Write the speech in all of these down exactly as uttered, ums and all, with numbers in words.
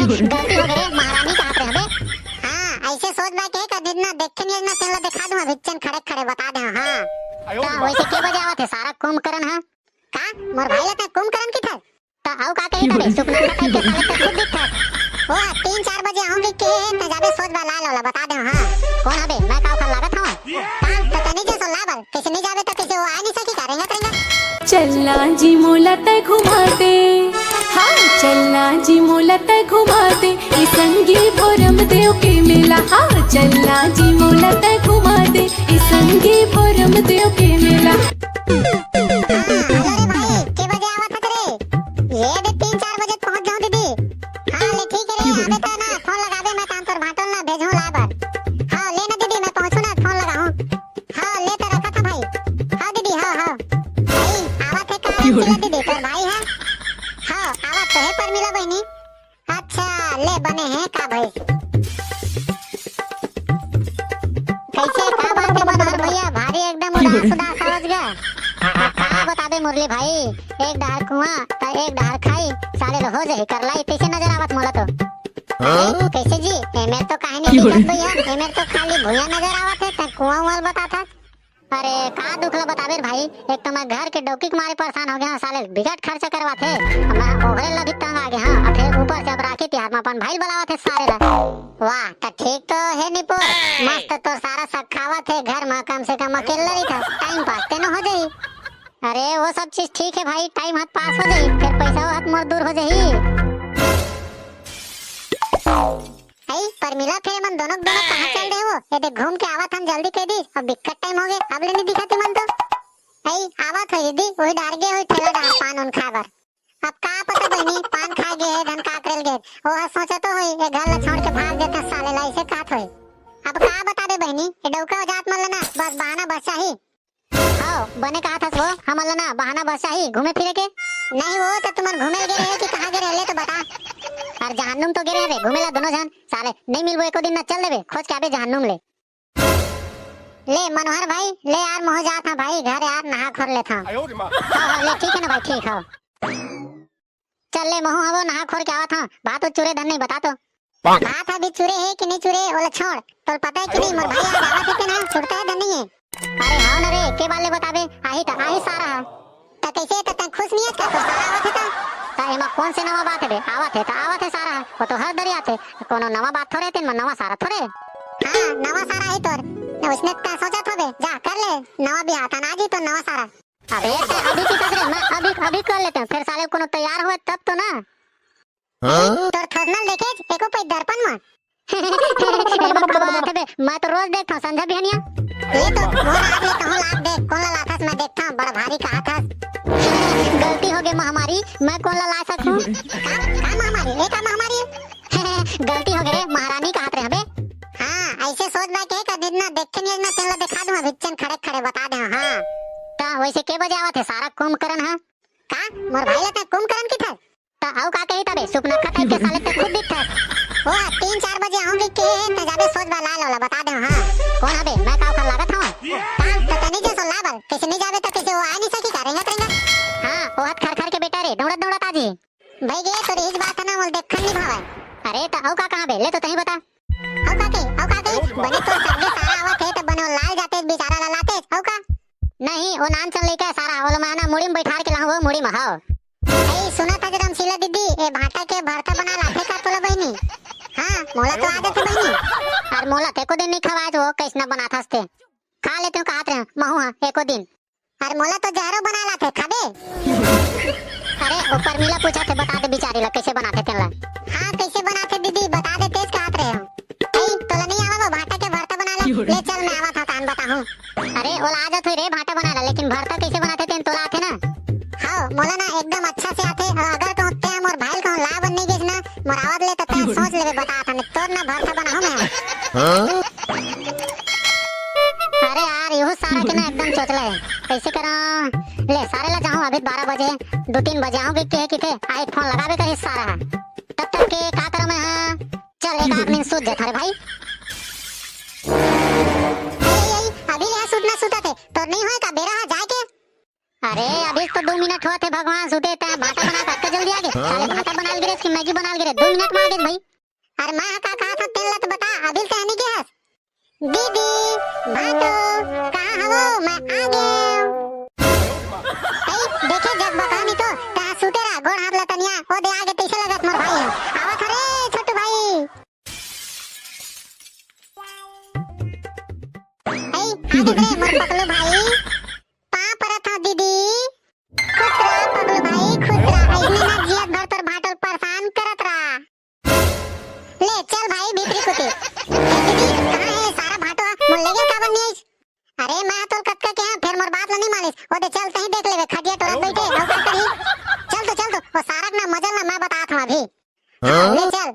गलती हो गे रे, महारानी कहत रहे हबे। हाँ, ऐसे सोच बाय के कदी ना देखे नहीं ना, तेला दिखा दूं अभी चन खड़े खड़े बता दे। हाँ, तो वैसे के बजे आवत हे सारा कुंभकर्ण हा? का मोर भाई ला तैं कुंभकर्ण कथे? त अउ का कही तबे, सुपना का टाइप के साले त खुद दिखत। ओ, तीन चार बजे आऊंगी के, त जाबे सोच बा लाल वाला बता दे। हाँ, कौन हबे? मैं का ओखर लागत हूँ? का? त तनी जसो लाबल, कैसे नहीं जाबे त कैसे वो आ नहीं सकी का, रेंगत रेंगत? चलना जी मोला तै घुमा दे, हाँ, चलना जी मोला तै घुमा दे, ए संगी भोरम देव के मेला, हाँ, चलना जी मोला तै घुमा दे, ए संगी भोरम देव के मेला। हाँ, हेलो रे भाई, के बजे आवत हस रे? ये दे तीन चार बजे पहुंच जाऊं दीदी। हाँ, ले ठीक है रे, आबे त ना, फोन लगाबे मैं तान तोर भांटो ल ना भेजहूं लाए बर। हाँ, ले ना दीदी, मैं पहुंचू ना, फोन लगाहूं। हाँ, ले त रखत हंव भाई। हाँ दीदी, हाँ, हाँ। भाई, आवत हे का चिला दीदी, तोर भाई हे? हाँ, आवत तो हे परमिला बहिनी। अच्छा, ले बने हे का भाई? कैसे, का बात हे मनोहर भैया, भारी एकदम उदास उदास आवत गा। का बताबे मुरली भाई, एक डहर कुआं त एक डहर खाई, साले ल हो जाही करलाई, तैसे नजर आवत मोला तो। हाँ? कैसे जी, एमेर तो काहे नहीं दिखत भैया, एमेर तो खाली भुइयां नजर आवत हे, तैं कुआं उआं ल बतात हस। अरे का दुख ला बताबे रे भाई, एक तो मैं घर के डौकी के मारे परेशान हो गे हंव, साले बिकट खर्चा करवाथे, मैं ओकरे ला भी तंग आ गे हंव, अब फिर ऊपर से अब राखी तिहार में अपन भाई ल बलावत हे साले ला। वाह, त ठीक तो हे निपुर, मस्त तोर सारा सखावत हे घर में, कम से कम अकेल्ला रहिथस, टाइम पास तेनो हो जाही। अरे वो सब चीज ठीक हे भाई, टाइम हाथ पास हो जाही, फिर पैसा हाथ मोर दूर हो जाही। अई परमिला, फेर एमन दोनों के दोनों कहाँ चल दे वो? ये देख घूम के आवत हन, जल्दी कह दी, अब बिक्कट टाइम हो गे, अब ले नहीं दिखत एमन तो। अई आवत होही दीदी, वही डार गे होही ठेला डार पान उन खाए बर। अब का पता बहिनी, पान खा गे हे, धन का करेल गे हे। वो ह सोचत तो होही, ये घर ला छोड़ के भाग देते साले ला, ऐसे कहत होही। अब का बता दे बहिनी, ये डौका जात मन ला ना, बस बहाना बस चाही। हव, बने कहत हस वो, हमन ला ना बहाना बस चाही घूमे फिरे के। नहीं वो तो तुमन घूमे गे रहे कि कहाँ गे रहे, ले तो बता। अरे जहन्नुम तो गे रहे बे, घूमे ला दोनों झन। साले, नहीं मिलबो एको दिन ना, चल देबे, खोज के आबे जहन्नुम ले। ले मनोहर भाई, ले यार, महूं जात हंव भाई घर यार, नहा खोर लेत हंव। हाँ, हाँ, ले ठीक हे ना भाई, ठीक हे। चल ले, महूं हवो नहा खोर के आवत हंव, भात उत चुरे धन नहीं बता तो। भात ह अभी चुरे हे कि नहीं चुरे, ओला छोड़। तोला पता हे कि नहीं, मोर भाई आज आवत हे कि ना, छुटता हे धन नहीं हे। अरे हव न रे, के बार ले बताबे, आही त आही सारा ह। त कैसे, त तैं खुश नहीं हस का, तोर सारा आवत हे त? त एमा कौन से नवा बात हे बे, आवत हे त आवत हे सारा ह, वो तो हर दरी आथे, कोनो नवा बात थोरे, तेन म नवा सारा थोरे। हाँ, नवा सारा ही तोर, न उसने त सोचत होबे, जा कर ले, नवा बिहाव त ना जी तो नवा सारा। अबे, त अभी की सोच रहे, मैं अभी, अभी कर लेते हैं, फिर साले कोनो तैयार होए तब तो ना। हाँ? तोर थर्सनल देखे एको पै दर्पण म? ए बाबा, बात हे बे, मैं तो रोज देखता हूँ संझा बिहनिया। ये तो मोर आज ले कहूँ लाग दे, कौन ला लाथस मैं देखता हूँ, बड़ा भारी कहा था। गलती हो गई महामारी, मैं कौन ला ला सकूँ? का, का महामारी? ये का महामारी हे? गलती हो गई रे, महारानी कहत रहे हबे। हाँ, ऐसे सोच बाय के कदी ना देखे नहीं ना, तेला दिखा दूँ अभी चन खड़े खड़े बता दे। हाँ। त वैसे के बजे आवत हे सारा कुंभकर्ण ह? का? मोर भाई ला तैं कुंभकर्ण कथे? त अउ का कही तबे, सुपनखा टाइप के साले त खुद दिखथस। ओ, तीन चार बजे आऊंगी के, त जाबे सोच बा लाल वाला बता दे। हाँ, कौन हबे? मैं का ओखर लागत हूँ? का? त तनी जसो लाबल, कैसे नहीं जाबे त कैसे वो आ नहीं सकी का, रेंगत रेंगत? हाँ, वो हत खर खर के बेटा रे, दौड़त दौड़त आ जी। भाई गे, तोर इस बात है ना, मोल देखन नहीं भावे। अरे, त अउ का कहाँ बे? ले तो तही बता। अउ का के, अउ का के? बने तो सबके सारा आवत हे, त बने वो लाल जाते बेचारा ला लाते, अउ का? नहीं, वो नान चल लेके सारा, वो लो मैं ना मुड़ी में बैठार के लाऊं, वो मुड़ी में, हाव। ए, सुना था जरम शीला दीदी, ए भाटा के भरता बना लाथे का तोला बहिनी? हाँ, मोला तो आदत है बहिनी। अरे मोला ते एको दिन नहीं खवाए वो, कैसना बनाथस ते। खा लेते हूँ, कहत रहे, महू हाँ, एको दिन। अरे मोला तो जहरो बना लाथे, खाबे? अरे, ऊपर मिला पूछा थे, बता दे बिचारी ला, कैसे बनाथे तेन ला। हाँ, कैसे बनाथे दीदी, बता दे, तेज कहत रहे हो। ए, तोला नहीं आवा वो भाटा के भरता बना ला? ले चल, मैं आवा था, तान बताहूँ। अरे, ओला आ जात होई रे भाटा बनाए ला, लेकिन भरता कैसे बनाथे तेन तोला आथे ना? हाँ, मोला ना एकदम अच्छा से आथे, और अगर कहूँ ते मोर भाई कहूँ ला बन नहीं गेस ना, मोर आवत ले तो तैं सोच लेबे, बता था, तोर ना भरता बनाहूँ मैं। हाँ? अरे यार, यहू सारा के ना एकदम चोचला है, कैसे करा? ले, सारे ला जाहूँ अभी बारह बजे, दो तीन बजे आहूँ के, के, के, के, आई फोन लगाबे करी सारा। तब तक के का करा मैं, हाँ? चल, एक आदमी सूत जाता रे भाई। अरे, अरे, अभी ले सूतना सूता थे, तो नहीं होए का बेरा है जाए के? अरे, अभी तो दो मिनट होत हे भगवान सुते, तैं भाटा बना के अतका जल्दी आगे। साले भाटा बनाल गिरे कि मैगी बनाल गिरे, दो मिनट में आगे भाई। अरे मैं का कहा था, तेन ला तो बता, अभी तैं नहीं गया हस? दीदी, भाटो, कहाँ हवो? मैं आ गए। ए, देखे जग बता नहीं तो, तैं सुते रहा, गोड़ हाथ लतनिया, ओ दे आगे तैसे लगत मोर भाई है। आवत हरे छोटू भाई। ए, आ देख रे मोर पकलू भाई, पाँव परत हँव दीदी। खुश रहा पगलू भाई, खुश रहा। अइसने ना जियत भर तोर भाटो ल परेशान करत रहा। ले चल भाई भीतरी कुती। ए दीदी, कहाँ हे सारा भाटो? मोर लेगे काबर नहीं आइस? अरे मैं तोर कतका के हाँ, फेर मोर बात ला नहीं मानिस। ओ दे चल तहीं देख लेबे, खटिया टोरत बइठे, अउ का करही? चल तो, चल तो, ओ सारा के ना मजा ल ना मैं बतात हँव अभी। हाँ? ले चल।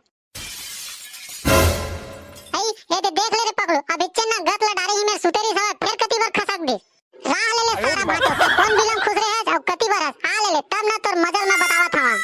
ए, ए दे देख ले रे पगलू, अभी चेन ना गत ला डारे ही मेर सुते रहिस हवय, फेर कति बार खसक दिस। राह ले ले सारा भाटो, तैं कोन बिलम खुसरे हस अउ कति बार हस, आ ले ले, तब ना तोर मजा ल मैं बतावत हँव।